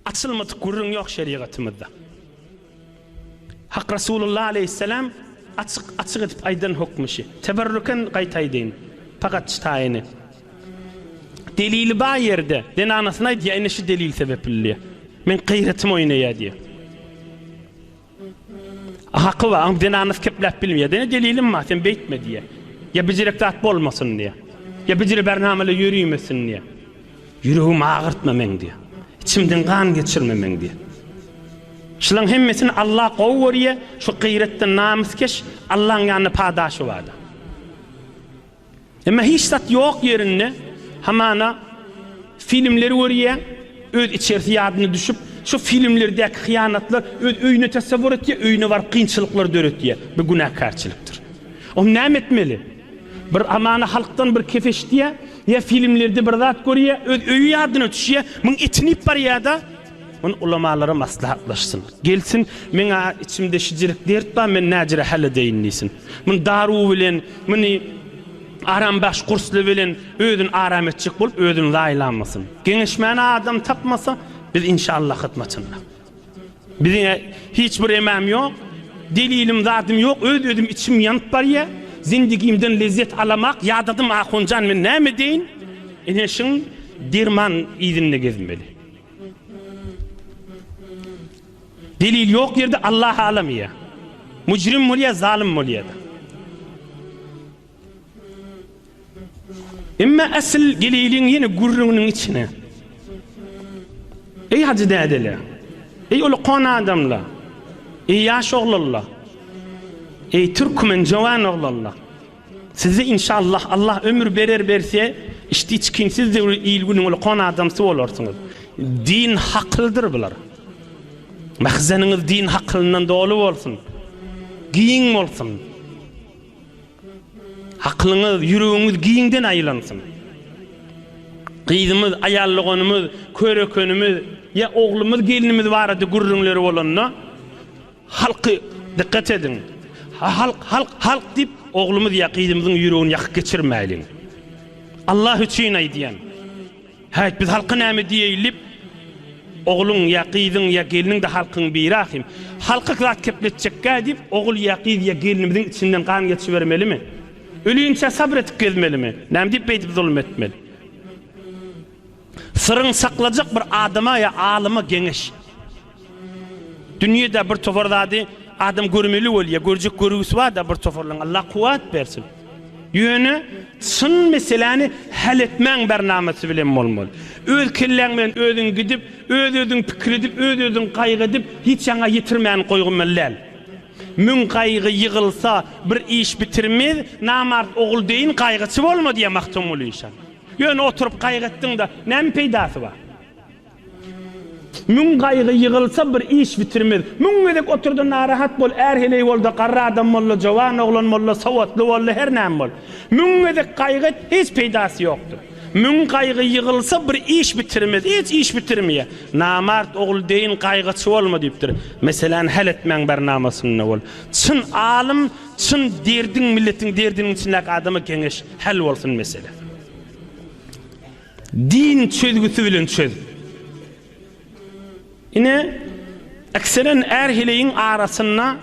Açylmadyk gürrüň ýok şerigatymyzda. Hak Rasulullah aleýhissalam açyk açyk edip aýdan hokmy şi. Teberrüken gaýta aýdaýyn. Pakat çtaýyny. Delili bar ýerde zenanasyna aýdýar ine şu delil sebepli diýýär. Men gaýratym oýnaýar diýýär. Haky bar, aň zenanasy kepläp bilmeýär. Dene delilim bar, sen beýtme diýýär. Ýa bijirek zat bolmasyn diýýär. Ýa bijire bernamele ýörimesin diýýär. Ýüregimi agyrtma meň diýýär. Içimden gan geçirme meň diýýär. Şulaň hemmesini Allah gowy görýär, şu gyýratdan namyskeş Allaň ýanynda padaşy bardyr. Emma hiç zat ýok ýerinde hamana filmleri görýär, öz içerisi ýadyna düşüp, şo filmlerdäki hyýanatlar öz öýüne tasawwur etýär, öýüne baryp kynçylyklar döretýär. Bu günäkärçilikdir. Onda näme etmeli? Bir hamana halkdan bir kef eşidýär, ýa filmlerde bir zat görýär, öz öýi ýadyna düşýär, muň etini iýip barýar-da, Muny ulamalara maslahatlaşsyn. Gelsin, meň-ä içimde şijirik dert bar, men näjire hal edeýin diýsin. Muny daru bilen, muny arambahş kursly bilen özüni aram etjek bolup özüni zaýalamasyn. Geňeşmäne adam tapmasa, biz inşallah hyzmatynda. Biziň-ä hiç bir emam ýok, delilim zadym ýok, öz-özüm içim ýanyp barýa, zindigimden lezzet alamak, ýadadym ahunjan men näme edeýin? Ine şuň derman yzynda gezmeli. Delil ýok ýerde Allah alamaýar. Mujrim bolýar, zalym bolýar-da. Emma asyl geleýliň ýene gürrüňiniň içine. Eý hajy dädeler! Eý ulkan adamlar! Eý ýaş oglanlar! Eý türkmen jowan oglanlar! Sizi inşallah Allah ömür berer berse içdi içkin siz de il günüň ulkan adamsy bolarsyňyz. Din hakyldyr bular. Mahzeniňiz din hakylyndan doly bolsun. Giň bolsun. Hakylyňyz, ýüregiňiz giňden aýlansyn. Gyzymyz, aýal doganymyz, körekenimiz ýa oglumyz, gelinimiz barada gürrüňleri bolanda Halky dykgat ediň. Halk, halk, halk diýip, oglumyz ýa gyzymyzyň ýüregini ýakyp geçirmäýliň. Allah üçin aýdýan. Häýt, biz halka näme diýeýli diýip, ogluň ýa gyzyň ýa gelniň-de halkyň biri ahym. Halka zat kepletjekkä diýip, ogul ýa gyz ýa gelnimiziň içinden gan geçibermelimi? Ölinçä sabyr edip gezmelimi? Näme diýip beýdip zulum etmeli? Syryň saklajak bir adama ýa alyma geňeş. Dünýede bir topar zady adam görmeli bolýar, görjek görgüsi bar-da bir toparlaryň, Allah kuwwat bersin. Ýöne çyn meseläni hal etmäň barnamasy bilen bolmaly. Öz kelläň bilen özüň gidip, öz-özüň pikir edip, öz-özüň gaýgy edip, hiç ýaňa ýetirmän goýgulmaly däl. Müň gaýgy ýygylsa, bir iş bitirmez, namart ogul deýin gaýgyçy bolma diýýär Magtymguly işan. Ýöne oturyp gaýgy etdiň-de, näme peýdasy bar? Müň gaýgy ýygylsa bir iş bitirmez. Müň gezek otur-da narahat bol, är-heleý bol-da, garry adam bol-da, jowan oglan bol-da, sowatly bol-da, her näme bol. Müň gezek gaýgy et, hiç peýdasy ýokdur. Müň gaýgy ýygylsa bir iş bitirmez, hiç iş bitirmeýär. Namart ogul deýin gaýgyçy bolma diýipdir. Meseläni hal etmäň barnamasynda bol. Çyn alym, çyn derdiň, milletiň derdiniň içindäki adama geňeş, hal bolsun mesele. Din çözgüsi bilen çöz. Ine, ekseren är-heleýiň arasynda,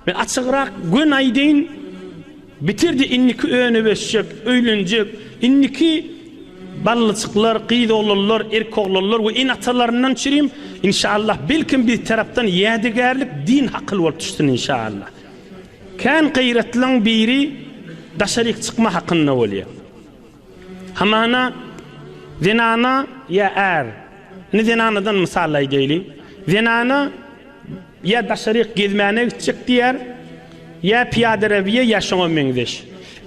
men açygrak göni aýdaýyn, bitirdi indiki önüp-ösjek, öýlenjek, indiki ballyjyklar, gyz-oglanlar, erkoglanlar we ene-atalaryndan çürim, inşallah, belkem biz tarapdan ýadygärlik din hakyl bolup düşsün inşallah. Kän gaýratlyň biri daşaryk çykma hakynda bolýar. Hamana zenana ýa är, indi zenanadan mysal aýdaýly, zenana ýa daşaryk gezmäne gitjek diýýär, ýa pyýadarewiýe ýa şoňa meňzeş.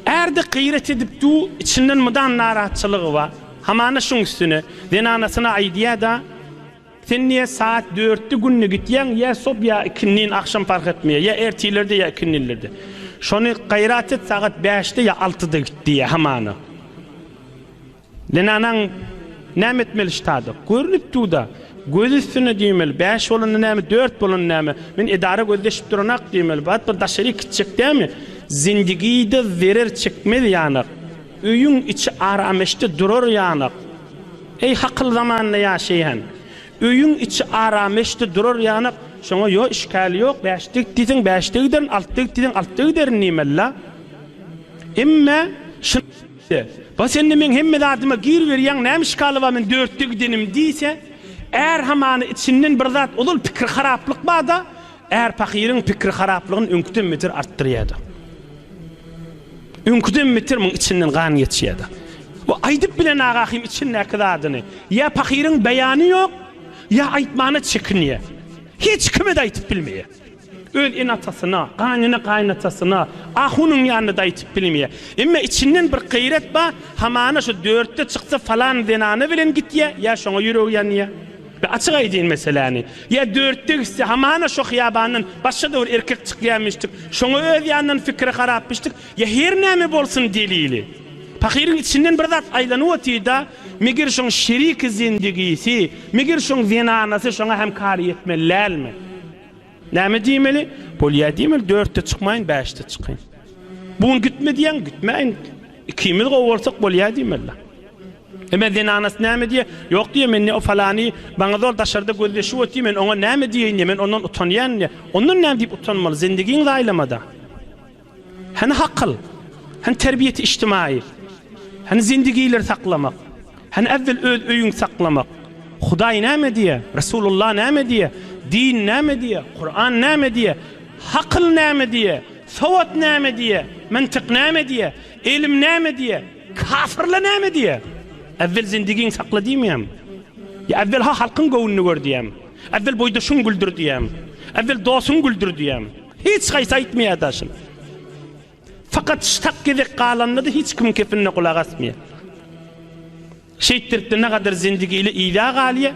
Är-de gyýrat edip du, içinden mydam narahatçylygy bar. Hamana şuň üstüne, zenanasyna aýdýar-da, Sen niýe saat dörtde günde gitýäň, ýa sob ýa ikindin agşam parh etmeýär, ýa ertirlerde ýa ikindinlerde. Şony gaýrat et sagat bäşde ýa altyda git diýýär hamana. Zenanaň näme etmeli ştada? Görnüp dur-da. Göz üstüne diýmeli. Bäş bolanda näme, dört bolanda näme? Men edara gözleşip duranak diýmeli. Bat bir daşaryk gitjek dämi? Zindigide zerer çekmez ýanak. Öýüň içi arameşde durar ýanak. Eý hakyl zamanda ýaşaýan! Öýüň içi arameşde durar ýanak, şoňa ýo işgäli ýok, bäşde git diýseň bäşde giderin, altyda git diýseň altyda giderin diýmeli-la. Emme şyn Ba sende meň hemme zadyma gir berýäň, näme işgali bar men dörtde gidenim diýse, är hamany içinden bir zat ozal pikir haraplyk bar-da, är pahyryň pikir haraplygyny öňküden beter artdyrýar-da. Öňküden beter muň içinden gan geçýär-de. Bu aýdyp bilen agahym içindäki zadyny. Ýa pahyryň beýany ýok, ýa aýtmana çekinýär. Hiç kime-de aýdyp bilmeýär. Öz ene-atasyna, gaýnene-gaýynatasyna, ahunyň ýanynda-da aýdyp bilmeýär. Emma içinden bir gaýrat bar, hamana şu dörtde çyksa falan zenana bilen gitýär, ýa şoňa ýüregi ýanýar. Men açyk aýdýyn meseläni. Ýa dörtde gitse, hamana şo hyýabandan başga-da bir erkek çykýarmyşdyk, şoňa öz ýanyndan pikiri harapmyşdyk, ýa her näme bolsun delili. Pahyryň içinden bir zat aýlanyp otyr-da, meger şoň şeriki zendigisi, meger şoň zenanasy şoňa hem kary ýetmeli dälmi? Näme diýmeli? Bolýa diýmeli, dörtde çykmaýyn, bäşde çykaýyn. Bu gün gitme diýýäň, gitmäýin. Ikimiz gowy bolsak bolýa diýmeli. Emma zenanasy näme diýýär? Ýok diýýär, men o falany maňa zol daşarda gözleşip otyr, men oňa näme diýeýin diýýär, men ondan utanýan diýýär. Ondan näme diýip utanmaly? Zendigiň zaýlamada. Hany hakyl? Hany terbiýeti içtimaýy? Hany zendigileri saklamak? Hany äwwel öz öýüňi saklamak? Hudaý näme diýýär? Resulullah näme diýýär? Din näme diýýär? Kuran näme diýýär? Hakyl näme diýýär? Sowat näme diýýär? Mantyk näme diýýär? Elm näme diýýär? Kafyrlar näme diýýär? Äwwel zendigiňi sakla diýmeýärmi? Ýa äwwel ha halkyň göwnüni gör diýýärmi? Äwwel boýdaşyňy güldür diýýärmi? Äwwel dostuňy güldür diýýärmi? Hiç haýsy aýtmaýar daşyn. Fakat ştak gezek galanda-da hiç kimiň kepinine gulak asmaýar. Şeýtdirip-de nagadar zendigili yza galýar,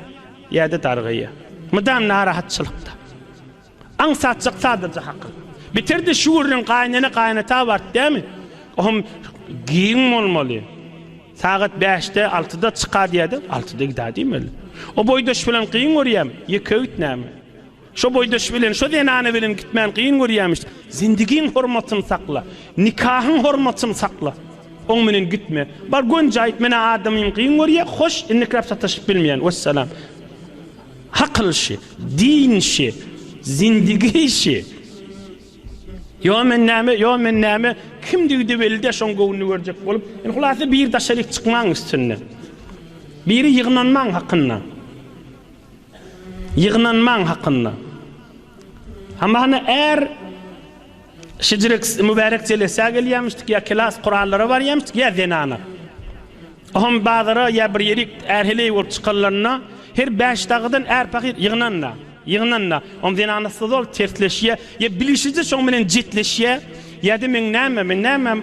ýa-da dargaýar. Mydam narahatçylykda. Aňsatjak sadaja hakyl. Beter-de şu gürrüň gaýynene gaýynata baryp dämi? Ohm giň bolmaly. Sagat bäşde, altyda çyka diýýär-de, altyda gidä diýmeli. O boýdaş bilen kyn görýäm, ýeke git näme? Şo boýdaş bilen, şo zenana bilen gitmän kyn görýämiş. Zindigiň hormatyny sakla. Nikahyň hormatyny sakla. Oň menen gitme. Bar gönje aýt, men-ä adamym kyn görýä, hoş, indikräp sataşyp bilmeýän. Wessalam. Hakyl şi, din şi, zindigi şi. Ýo men näme, ýo men näme, kimdigi-de belli däl, şoň göwnüni görjek bolup. Indi hulasa biri daşaryk çykmaň üstünde. Biri ýygnanmaň hakynda. Ýygnanmaň hakynda. Hamana är şijirek mübärek jelesä gelýärmişdik ýa kelas kurallara barýarmyşdyk ýa zenana. Ohm bazara ýa bir ýerik är heleý bolup çykanlarynda her bäş dagydan är pahyr ýygnanda, ýygnanda, ohm zenanasy zol tersleşýär, ýa bilişije şoň bilen jetleşýär, ýa-da meň näme, men näme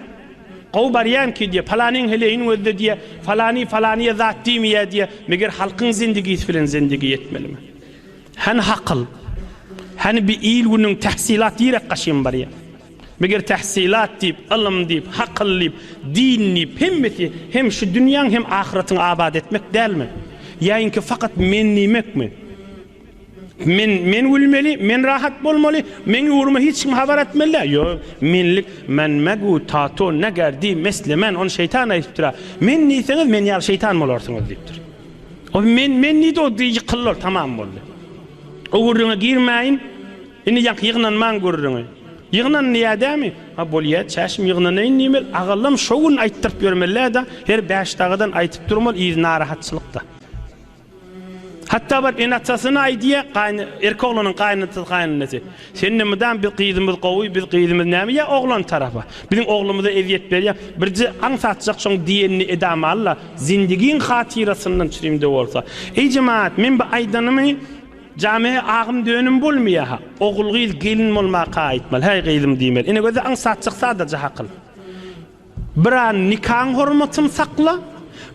Gowy barýan ki diýýär, palanyň heleýini gözle diýýär, falany falanyýa zat diýmeýär diýýär, meger halkyň zendigisi bilen zendigi ýetmelimi? Hany hakyl? Hany bi il-günüň tähsilat diýrek gaşyn barýar? Meger tähsilat diýip, ylym diýip, hakyl diýip, din diýip, hemmesi hem şu dünýäň hem ahyratyňy abat etmek dälmi? Ýa inki fakat men diýmekmi? Men men gülmeli, men rahat bolmaly, meň ugruma hiç kim habar etmeli däl. Ýok, menlik men megu tato negerdi mesle men, ony şeýtan aýdypdyr-a. Men diýseňiz, men ýaly şeýtan bolarsyňyz diýipdir. O men men diýdi, o ýykyldy ol, tamam boldy. O gürrüňe girmäýin. Indi ýaňky ýygnanmaň gürrüňi. Ýygnan diýýär dämi? Ha bolýa, çäşim ýygnanaýyn diýmeli, agallam şo gün aýtdyryp ýörmeli-dä, her bäş dagadan aýtyp durmaly, yzy narahatçylykda. Hatda baryp ene-atasyna aýdýa, gaýyn, erkek oglanyň gaýynatasy, gaýynenesi. Sende mydam biz gyzymyz gowy, biz gyzymyz näme ýa oglan tarapa. Biziň oglumyza ezýet berýä. Birje aňsatjak şoň diýenini edamalla, zindigiň hatyrasyndan çürimde bolsa. Eý jemaat, men bu aýdanymy jame agym dönüm bolmyýa-ha. Ogul-gyz gelin bolmaka aýtmaly, häý gyzym diýmeli. Ine göze aňsatjak sadaja hakyl. Bir-ä nikaň hormatyny sakla,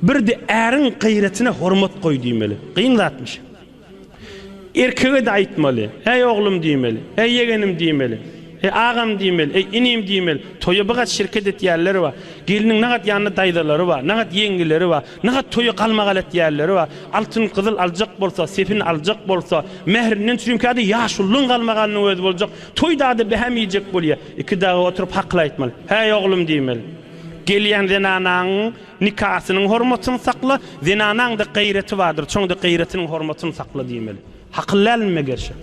bir-de äriň gaýratyna hormat goý diýmeli. Kyn zatmyş. Erkege-de aýtmaly. Äý oglum diýmeli. Äý ýegenim diýmeli. Äý agam diýmeli. Äý inim diýmeli. Toýa bir gat şirket etýänleri bar. Gelniň nagat ýanynda daýzalary bar. Nagat ýeňňeleri bar. Nagat toýa galmagal etýänleri bar. Altyn gyzyl aljak bolsa, sepin aljak bolsa, mährinden çürimkä-de ýaşulynyň galmagalynyň özi boljak. Toý dady bähem iýjek bolýa. Iki dagy oturyp hakyl aýtmaly. Häý oglum diýmeli. Gelýän zenanaň nikasynyň hormatyny sakla, zenanaň-da gaýraty bardyr, şoň-da gaýratynyň hormatyny sakla diýmeli. Hakyl dälmi meger şu?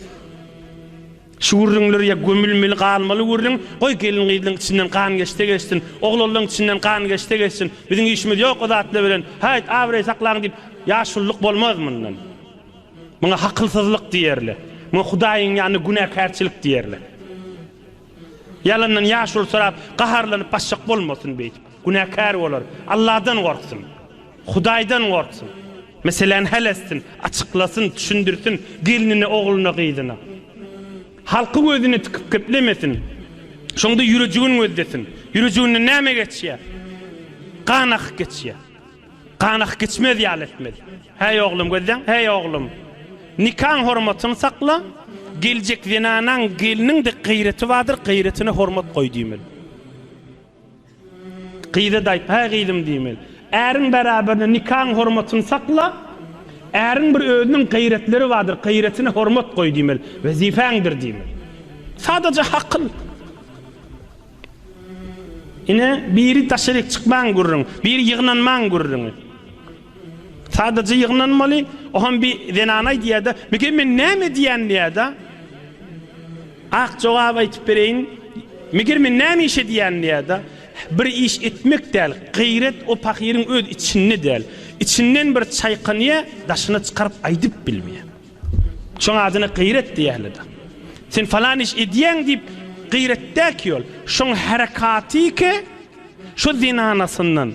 Şu gürrüňler ýa gömülmeli galmaly gürrüň, goý gelin-gyzlaň içinden gan geçse geçsin, oglanlaň içinden gan geçse geçsin, biziň işimiz ýok o zatlar bilen, häýt abraý saklaň diýip ýaşululyk bolmaz mundan. Muňa hakylsyzlyk diýerler. Muňa Hudaýyň ýanynda günäkärçilik diýerler. Ýalandan ýaşuly sorap, gaharlanyp başjak bolmasyn beýdip. Günäkär bolar. Alladan gorksun. Hudaýdan gorksun. Meseläni hal etsin, açyklasyn, düşündirsin gelnine, ogluna, gyzyna. Halky gözüne tikip geplemesin. Şoňda ýürejigini gözlesin. Ýürejiginden näme geçýär? Gan akyp geçýär. Gan akyp geçmez ýaly etmeli. Häý oglum gözleň, häý oglum. Nikaň hormatyny sakla, geljek zenanaň, gelniň-de gaýraty bardyr, gaýratyna hormat goý diýmeli. Gyza-da aýt, häý gyzym diýmeli. Äriň beraberinde nikaň hormatyny sakla, äriň bir özüniň gaýratleri bardyr, gaýratyna hormat goý diýmeli. Wezipäňdir diýmeli. Sadaja hakyl. Ine, biri daşaryk çykmaň gürrüň, biri ýygnanmaň gürrüňi. Sadaja ýygnanmaly, o hem bir zenana aýdýar-da, Meger men näme edýän diýýär-de. Ak jogap aýtyp bereýin, Meger men näme iş edýän diýýär-de. Bir iş etmek däl, gaýrat o pahyryň öz içinde däl. Içinden bir çaýkanýar, daşyna çykaryp aýdyp bilmeýär. Şoň adyna gaýrat diýýärler-de. Sen falan iş edýäň diýip gaýrat däl ki ol. Şoň herekaty ki şo zenanasyndan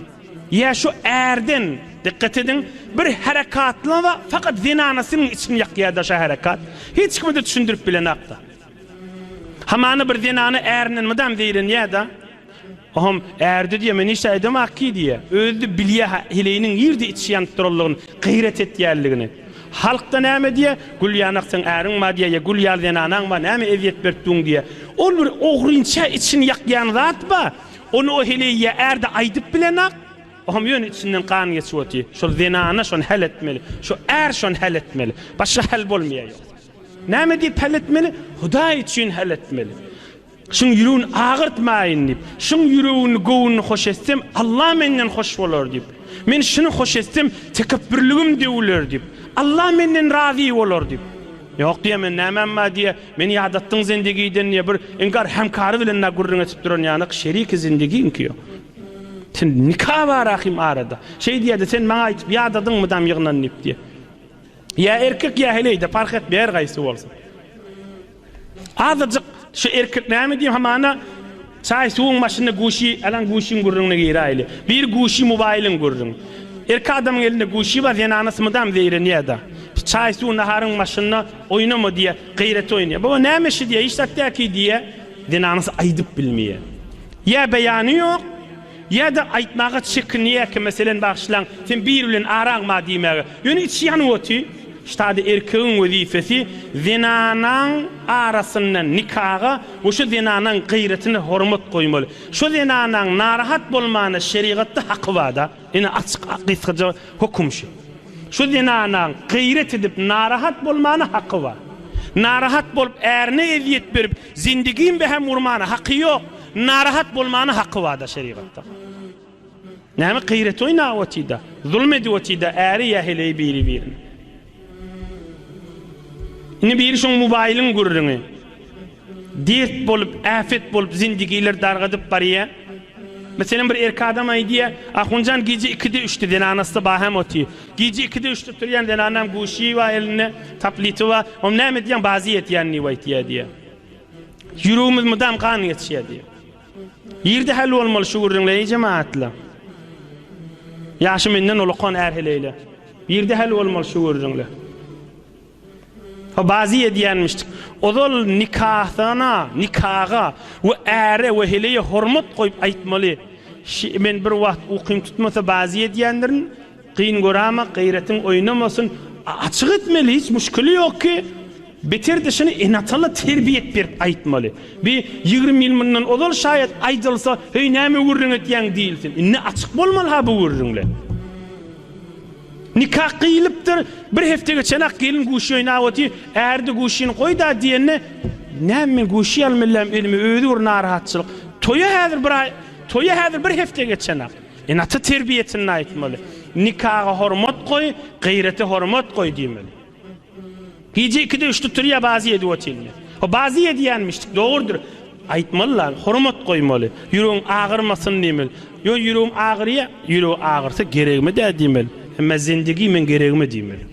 ýa şo ärden dikkat ediň bir herekatlaba fakat zenanasynyň içini ýakýar-da şo herekat. Hiç kime-de düşündirip bilenok-da. Hamana bir zenana ärinden mydam zeýrenýär-de. Oňam ärde diýýär, men hiç zat edemok ki diýýär. Özi-de bilýär heleýiniň nirde içi ýanyp duranlygyny, gaýrat etýänligini. Halk-da näme diýýär, Gül ýanak seň äriň bar diýýär, ýa gül ýaly zenanaň bar, näme ezýet berip duň diýýär. Ol bir ogrynça içini ýakýan zat bar. Ony o heleý ýa är-de aýdyp bilenok. Oňam ýöne içinden gan geçip otyr. Şol zenana şony hal etmeli. Şo är şony hal etmeli. Başga hal bolmaýar ýogsa. Näme diýip hal etmeli? Hudaý üçin hal etmeli. Şuň ýüregini agyrtmaýyn diýip, şuň ýüregini, göwnüni hoş etsem, Allah menden hoş bolar diýip, men şuny hoş etsem, tekepbürligim döwüler diýip, Allah menden razy bolar diýip. Ýok diýýär, men nämäm bar diýýär, meni ýadatdyň zendigiden diýýär, bir inkar hemkary bilen-de gürrüň edip duran ýanak şeriki zendigiňki ýok. Sen nika bar ahym arada. Şeý diýýär-de, sen maňa aýtyp ýadadyň mydam ýygnan diýip diýýär. Ýa erkek ýa heleý-de, parh etmeýär her haýsy bolsa. Azajyk şu erkek näme diýim hamana çaý suwuň başynda guşy alan guşyň gürrüňine giräýli. Bir guşy mobaýlyň gürrüň. Erkek adamyň elinde guşy bar zenanasy mydam zeýrenýär-de. Çaý suw naharyň başynda oýnama diýýär, gyýrat oýnaýar. Baba näme şi diýýär, hiç zat däki diýýär. Zenanasy aýdyp bilmeýär. Ýa beýany ýok. Ýa-da aýtmaga çekinýärkä, meselem, bagyşlaň, sen biri bilen araň bar diýmäge. Ýöne içi ýanyp otyr. Ştada erkegiň wezipesi zenanaň arasynda nikaga we şo zenanaň gaýratyna hormat goýmaly. Şo zenanaň narahat bolmana şerigatda haky bar-da. Ine açyk gysgaça höküm şu. Şu zenanaň gaýrat edip narahat bolmana haky bar. Narahat bolup ärine ezýet berip zindigin behem urmana haky ýok. Narahat bolmana haky barda şerigatda. Näme gaýrat oýnap otyda, zulum edip otyda äri ýa heleýi biri birine. Indi biri şoň mobaýlyň gürrüňi. Dert bolup, äpet bolup zindigiler dargadyp barýa. Meselem bir erkek adam aýdýa, Ahunjan gije ikide üçde zenanasy bar hem otyr. Gije ikide üçde turýan zenanam guşy bar elinde, tapliti bar. Oňa näme edýäň, bazy etýän diýip aýtýa diýýä. Ýüregimiz mydam gan geçýär diýýär. Ýerde hal bolmaly şu gürrüňler eý jemagatlar. Ýaşy menden ulakan är heleýler. Ýerde hal bolmaly şu gürrüňler. Ha bazy edýänmişdik. Ozal nikasyna, nikaga we äre we heleýe hormat goýup aýtmaly. Şi men bir wagt ukym tutmasa bazy edýändirin. Kyn görama gaýratyň oýnamasyn açyk etmeli hiç muşkili ýok ki beter de şuny ene-atala terbiýet berip aýtmaly bi 20 ýyl mundan ozal şaýat aýdylsa heý näme gürrüň etýäň diýilsin indi açyk bolmaly ha bu gürrüňler nika gyýylypdyr bir hepde geçenak gelin guşy oýnap otyr ärde guşyny goýda diýende näme men guşy almyllam elime özi bir narahatçylyk toýa häzir bir aý. Toýa häzir bir hepde geçenak. Ene-ata terbiýesinde aýtmaly. Nikaga hormat goý, gaýrete hormat goý diýmeli. Gije ikide üçde turýa bazy edip otyrlar. O bazy edýänmişdik, dogrudyr. Aýtmaly lan, hormat goýmaly. Ýüregiň agyrmasyn diýmeli. Ýo ýüregim agyrýa, ýüregi agyrsa geregime dä diýmeli. Emma zindigi meň geregime diýmeli.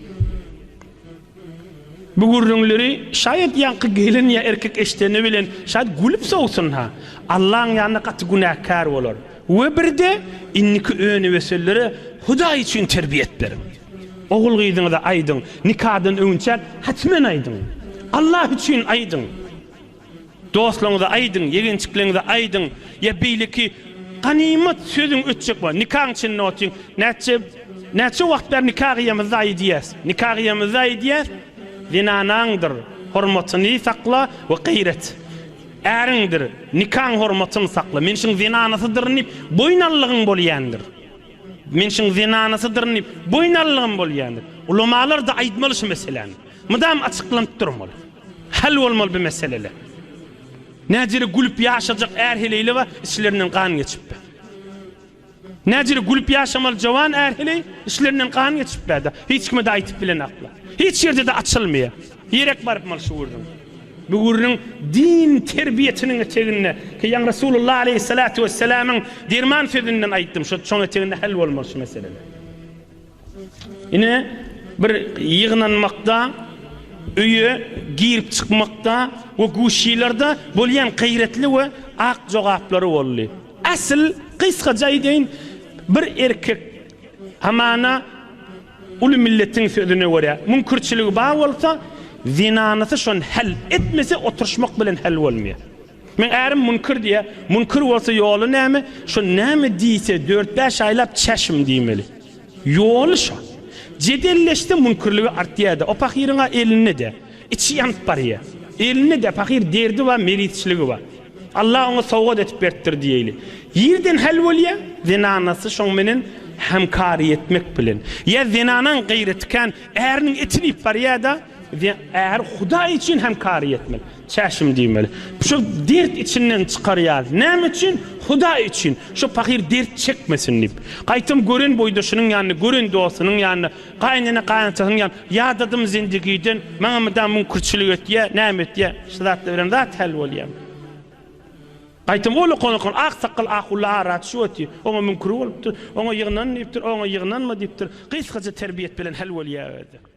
Bu gürrüňleri şaýat ýaňky gelin ýa erkek eşdeni bilen şaýat gülüp sowsun ha. Allaň ýanynda gaty günäkär bolar. We birde indiki önübesenlere Hudaý üçin terbiýet beriň. Ogul-gyzyňyza aýdyň, nikadan öňünçäk hatmen aýdyň. Allah üçin aýdyň. Dostlaryňyza aýdyň, ýegençikleriňize aýdyň, ýa beýleki ganymat sözüň ötjek bol. Nikaň içinde otyň. Näçe näçe wagt bäri nika gyýamyzda aýdýas. Nika gyýamyzda aýdýas. Zenanaňdyr, hormatyny sakla we gaýrat. Äriňdir, nikaň hormatyny sakla. Men şuň zenanasydyryn diýip, boýun allygyň bolýandyr. Men şuň zenanasydyryn diýip, boýun allygym bolýandyr. Ulamalar-da aýtmaly şu meseläni. Mydam açyklanyp durmaly. Hal bolmaly bu meseleler. Näjere gülüp ýaşajak är-heleýler bar, içlerinden gan geçip. Näjere gülüp ýaşamaly jowan är-heleý, içlerinden gan geçip bärde. Hiç kime-de aýtyp bilenaklar. Hiç ýerde-de açylmaýar. Ýerek barypmaly şu gürrüň. Bu gürrüň din terbiýesiniň eteginde, ki ýaňy Resulullah aleýhissalatu wessalamyň derman sözünden aýtdym, şo şoň eteginde hal bolmaly şu meseleler. Ine, bir ýygnanmakda, öýe girip çykmakda we guşylarda bolýan gaýratly we ak jogaplary boldy. Asyl, gysgaça aýdaýyn, bir erkek hamana uly milletiň sözüne görä, müňkürçiligi bar bolsa, zenanasy şony hal etmese, oturyşmak bilen hal bolmaýar. Meň ärim münkür diýýär. Münkür bolsa ýoly näme? Şo näme diýse dört-bäş aýlap çäşim diýmeli. Ýoly şo. Jedelleşse münkürligi artýar-da. O pahyryň-a elinde-de. Içi ýanyp barýar. Elinde-de pahyr derdi bar, merizçiligi bar. Allah oňa sowgat etip beripdir diýeýli. Ýerden hal bolýar, zenanasy şoň menen hemkary etmek bilen. Ýa zenanaň gaýraty kän, äriniň etini iýip barýar-da, är Hudaý üçin hemkary etmeli. Çäşim diýmeli. Şu dert içinden çykarýar. Näme üçin? Hudaý üçin. Şu pahyr dert çekmesin diýip. Gaýtam gören boýdaşynyň ýanynda, gören dostunyň ýanynda, gaýynene gaýynatasynyň ýanynda, ýadadym zindigiden, maňa mydam müňkürçilik etýär, näme etýär? Şu zatlar bilen zat häl bolýar. Gaýtam ol okan okan ak sakgal ahulla ara düşüp otyr. Oňa müňkür bolupdyr, oňa ýygnan diýipdir, oňa ýygnanma diýipdir. Gysgaça terbiýet bilen häl bolýar özi.